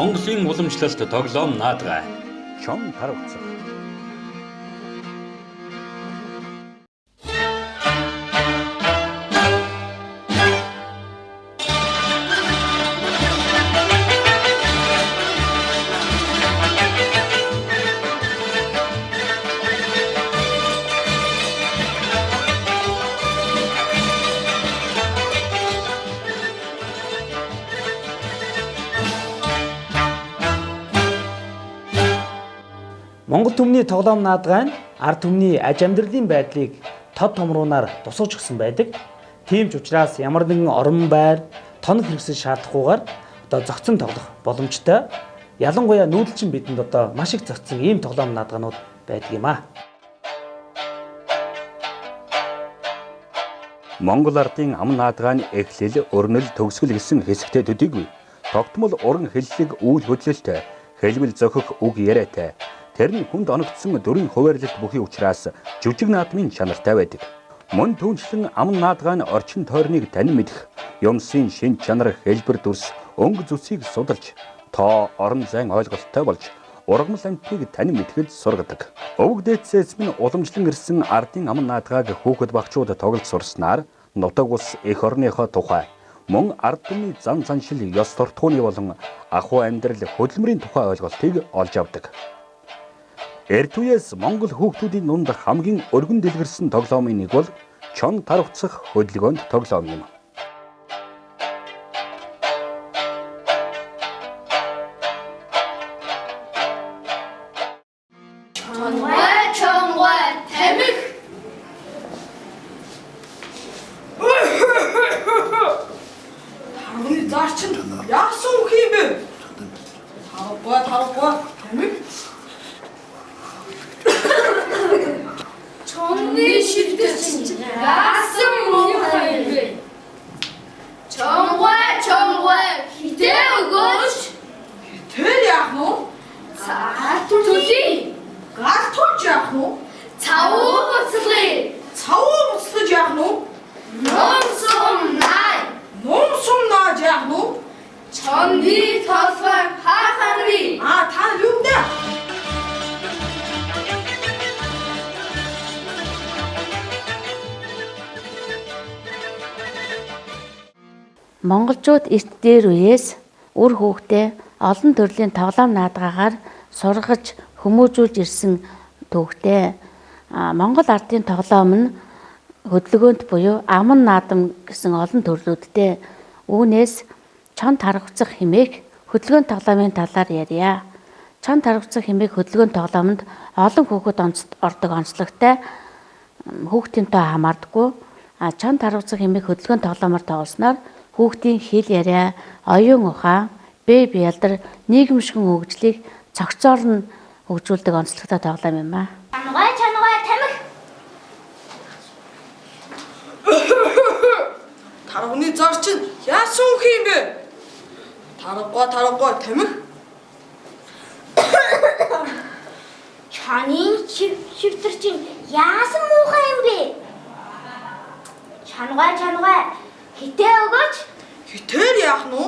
Монголын уламжлалт тоглоом наадгай. Чон тарвцах. Монгол түмний тоглоом наадгай нь ард түмний аж амьдралын байдлыг тод томруунаар тусгаж өгсөн байдаг. Тийм ч учраас ямар нэгэн орон байр, тоног хэрэгсэл шаардахгүйгээр одоо зохицон тоглох боломжтой. Ялангуяа нүүдэлчин бидэнд одоо маш их зохицсон ийм тоглоом наадганууд байдаг юм аа. Монгол ардын ам наадгааны эхлэл, өрнөл, төгсгөл гэсэн хэсэгтээ төдийгүй. Тогтмол уран хэллэг үйл хөдлөлтэй, хэлбэл зохих үг яриатай. Тэр нь хүнд оногдсон дөрвийн хуваарлалт бүхий учраас жүжиг наадмын чанартай байдаг. Мөн түүнчлэн ам наадгаа нь орчин тойрныг танин мэдэх, юмсын шинж чанар, хэлбэр дүрс, өнгө зүсийг судалж, тоо орон зайн ойлголттой болж ургамал амьтныг танин мэдэхэд сургадаг. Өвөг дээдсээс минь уламжлан ирсэн ардын ам наадгааг хүүхэд багчууд тоглож сурснаар нутаг ус эх орныхоо тухай, мөн ард түмний зан заншил, ёс суртахууны болон ахуй амьдрал хөдөлмөрийн тухай ойлголтыг олж авдаг. Эрт үеэс Монгол хүүхдүүдийн дунд хамгийн өргөн дэлгэрсэн тоглоомын нэг бол чон тарвцах хөдөлгөөнт тоглоом юм. Чонгой, чонгой, тамхи. Тарвны зар чинь яасан үх юм бэ? Тарвгүй, тарвгүй, тамхи. Чонны шивтэр чинь яасан муухай юм бэ? Чонгой, чонгой, хитээ өгөөч. Тэр яах нь вэ? Цаа түлхий. Гал тулж яах нь вэ? Цавуу буцлая. Цавуу буцлаж яах нь вэ? Ном сум най. Ном сум нааж яах нь вэ? Чонны толгой хаахарви. Аа та юу вэ? Монголчууд эрт дээр үеэс үр хүүхдээ олон төрлийн тоглоом наадгаагаар сургаж хүмүүжүүлж ирсэн түүхтэй. Монгол ардын тоглоом нь хөдөлгөөнт буюу аман наадам гэсэн олон төрлүүдтэй. Үүнээс чон тарвцах хэмээх хөдөлгөөн тоглоомын талаар ярья. Чон тарвцах хэмээх хөдөлгөөн тоглоомонд олон хүүхэд ордог онцлогтой, хүүхдийн тоо хамаардаггүй. Чон тарвцах хэмээх хөдөлгөөн тоглоомоор тоглосноор хүүхдийн хэл яриа, оюун ухаан, бие биелдэр, нийгэмшигэн хөгжлийг цогцоор нь хөгжүүлдэг онцлогтой тоглоом юм аа. Чонгой, чонгой, тамхи. Тарвны зар чинь яасан үх юм бэ? Тарвгүй, тарвгүй, тамхи. Чонын шивтэр чинь яасан муухай юм бэ? Чонгой, чонгой, хитээ өгөөч. Хитээр яах нь вэ?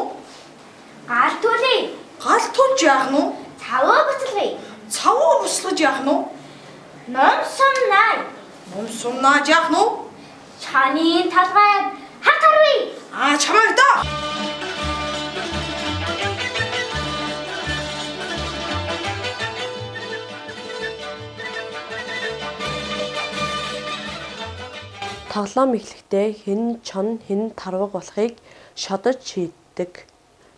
Гал түлхий. Гал тулж яах нь вэ? Цавуу буцлая. Цавуу буцлаж яах нь вэ? Ном сум най. Ном сум нааж яах нь вэ? Чонын толгой хар тарвий. Аа чамайг даа. Тоглоом эхлэхдээ хэн нь чон, хэн нь тарвага болохыг шодож шийддэг.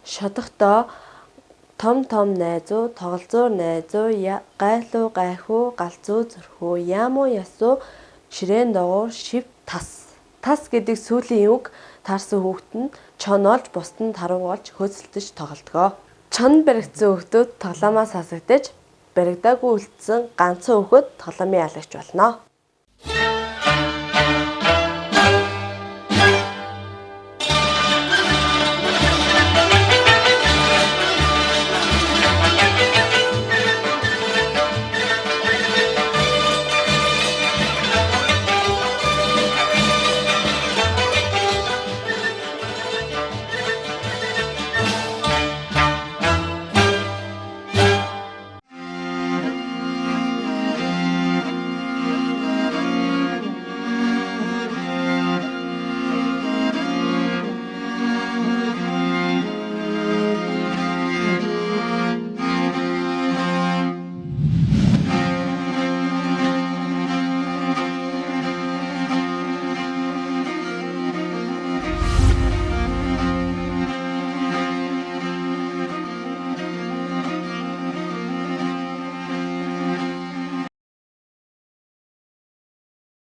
Шодохдоо том том найзуу, тоглолцоор найзуу, гайлуу гайхуу, галзуу зөрхөө, яамуу ясуу, ширээн догуур, шив тас. Тас гэдэг сүүлийн үг таарсан хүүхэд нь чон олж, бусд нь тарвага болж хөөцөлдөж тоглодог. Чон баригдсан хүүхдүүд тоглоомоос хасагдаж, баригдаагүй үлдсэн ганцхан хүүхэд тоглоомын ялагч болно.